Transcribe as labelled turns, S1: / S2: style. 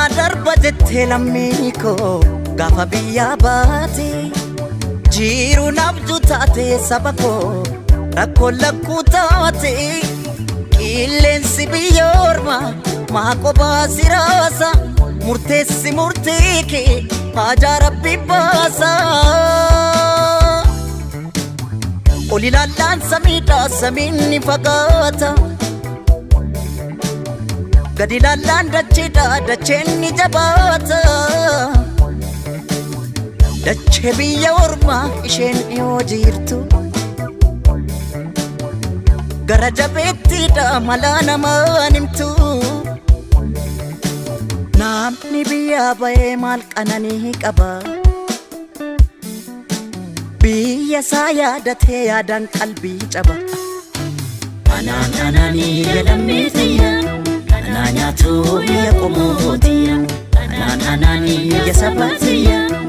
S1: Naa darba jettee lammii koo gaafa biyyaa baate, jiru nabju taate, saba koo rakkoo lakkuu taate. Qilleensi biyya ormaa maa qophaa si raasa? Murteessi murtii kee, haajaa Rabbi baasa. Ol ilaallaan samiidha, samiin ni fagaata. Gadi ilaallaan dacheedha, dacheen ni jabaata. Dachee biyya ormaa isheen dhiyoo jirtu. Gara jabeettiidha malaa namaan himtu. Namni biyyaa bahee maal qananii qaba? Biyya isaa yaadatee yaadaan qalbii caba.
S2: Anaan anaanii ya lammii tiyya, anaa nyaatu biyya qomoo tiyya. Anaan anaanii ya saba tiyya.